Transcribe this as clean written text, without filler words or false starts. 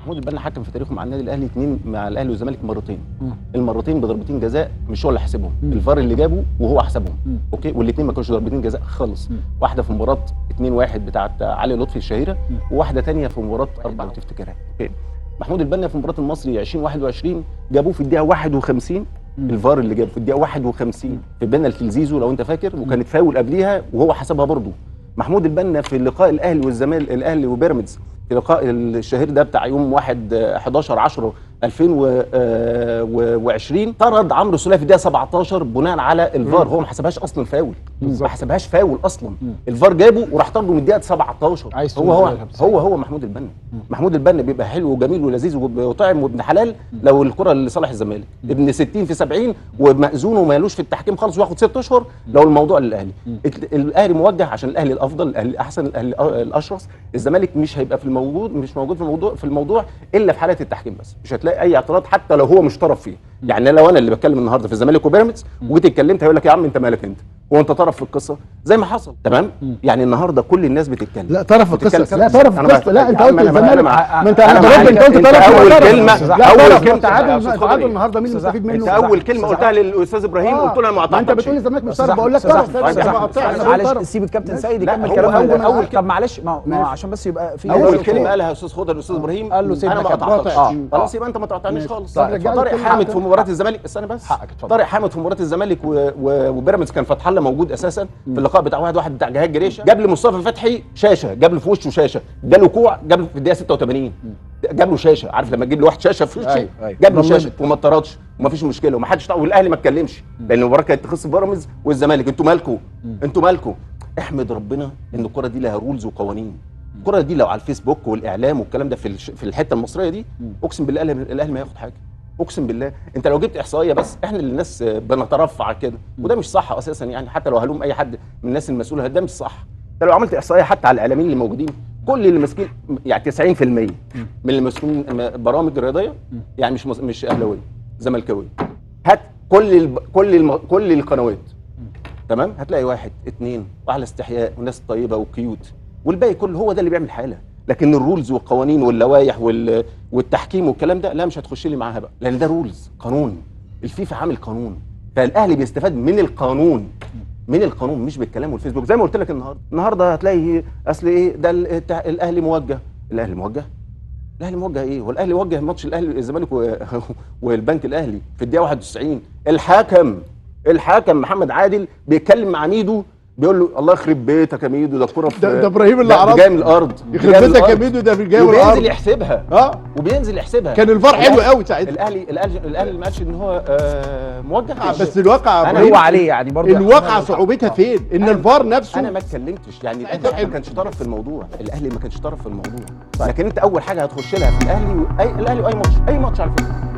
محمود البنا حكم في تاريخه مع النادي الاهلي 2 مع الاهلي والزمالك مرتين. المرتين بضربتين جزاء مش هو اللي حسبهم، الفار اللي جابه وهو حسبهم. okay، والاثنين ما كانوش ضربتين جزاء خالص. واحدة في مباراة 2-1 بتاعه علي لطفي الشهيرة، وواحدة ثانية في مباراة 4 لو تفتكرها. okay، محمود البنا في مباراة المصري 2021 جابوه في الدقيقة 51، الفار اللي جابه في الدقيقة 51 في بنالتي لزيزو لو انت فاكر، وكانت فاول قبليها وهو حسبها برضه. محمود البنا في لقاء الاهلي والزمالك، الاهلي وبيراميدز، في لقاء الشهير ده بتاع يوم 1/11/10/2020 طرد عمرو السوليه في الدقيقة 17 بناء على الفار. هو ما حسبهاش اصلا فاول، ما حسبهاش فاول اصلا. الفار جابه وراح طرده من الدقيقة 17. هو محمود البنا. محمود البنا بيبقى حلو وجميل ولذيذ وطعم وابن حلال لو الكره لصالح الزمالك، ابن 60 في 70 ومأذون ومالوش في التحكيم خالص وياخد 6 اشهر لو الموضوع للاهلي. الاهلي موجه عشان الاهلي الافضل، الاهلي الاحسن، الاهلي الاشرس. الزمالك مش هيبقى في الموجود، مش موجود في الموضوع الا في حاله التحكيم بس، مش هتلاقي اي اعتراض حتى لو هو مش طرف فيه. يعني لو انا اللي بتكلم النهارده في الزمالك وبيراميدز وجيت اتكلمت هيقول لك يا عم انت مالك، انت هو انت طرف في القصة زي ما حصل. تمام؟ يعني النهارده كل الناس بتتكلم. لا طرف في القصة، لا طرف في القصة، لا انت قلت الزمالك، ما انت قلت طرف. اول كلمة، اول كلمة تعادل النهارده مين اللي مستفيد منه؟ انت اول كلمة قلتها للاستاذ ابراهيم قلت له انا ما قطعتش. انت بتقول الزمالك مش طرف، بقول لك طرف. معلش سيب الكابتن سيد يكمل كلامه. اول طب معلش، ما عشان بس يبقى في اول كلمة قالها يا استاذ خضر الاستاذ ابراهيم قال له انا ما قطعتش. خلاص يبقى انت ما تقاطعنيش خالص. طارق حامد في مباراة الزمالك، استنى بس، طارق حامد في مباراة الزمالك وبيراميدز كان فتح الله موجود اساسا في اللقاء بتاع 1-1 بتاع جهاد جريشه، جاب لمصطفى فتحي شاشة، جاب له في وشه شاشة، جاله كوع، جاب له في الدقيقة 86 جاب له شاشة. عارف لما تجيب له واحد شاشة في وشه؟ جاب له شاشة وما اتطردش وما فيش مشكلة وما حدش، والاهلي ما اتكلمش لان المباراة كانت تخص بيراميدز والزمالك. انتوا مالكوا؟ انتوا مالكوا؟ احمد ربنا ان الكره دي لها rules وقوانين. الكره دي لو على الفيسبوك والاعلام والكلام ده في الحتة المصرية دي اقسم بالله الاهلي ما هياخد حاجة. اقسم بالله انت لو جبت احصائية بس، احنا اللي الناس بنترفع كده وده مش صح اساسا، يعني حتى لو هلوم اي حد من الناس المسؤولة ده مش صح. انت لو عملت احصائية حتى على الاعلاميين اللي موجودين، كل اللي ماسكين يعني 90% من اللي ماسكين برامج رياضية يعني مش اهلاويه زملكاويه، هات كل القنوات، تمام، هتلاقي 1 2 وعلى استحياء وناس طيبة و cute، والباقي كله هو ده اللي بيعمل حاله. لكن ال rules والقوانين واللوائح والتحكيم والكلام ده لا، مش هتخش لي معاها بقى، لان ده rules، قانون. الفيفا عامل قانون، فالاهلي بيستفاد من القانون، من القانون مش بالكلام والفيسبوك. زي ما قلت لك النهارده هتلاقي اصل ايه ده، الاهلي موجه. الاهلي موجه؟ الاهلي موجه ايه؟ هو الاهلي وجه ماتش الاهلي الزمالك والبنك الاهلي في الدقيقة 91، الحكم محمد عادل بيتكلم مع ميدو بيقول له الله يخرب بيتك يا ميدو، ده الكورة ده ابراهيم اللي عرض جاي من الارض، يخرب بيتك يا ميدو ده جاي من الارض، وبينزل يحسبها. وبينزل يحسبها. كان الفار حلو قوي ساعتها. الاهلي ما قالش ان هو موجه، بس الواقع هو عليه يعني برضه الواقع صعوبتها فين؟ ان الفار نفسه. انا ما اتكلمتش يعني، الاهلي ما كانش طرف في الموضوع، الاهلي ما كانش طرف في الموضوع. لكن انت اول حاجة هتخش لها في الاهلي الاهلي واي ماتش، اي ماتش على فكرة.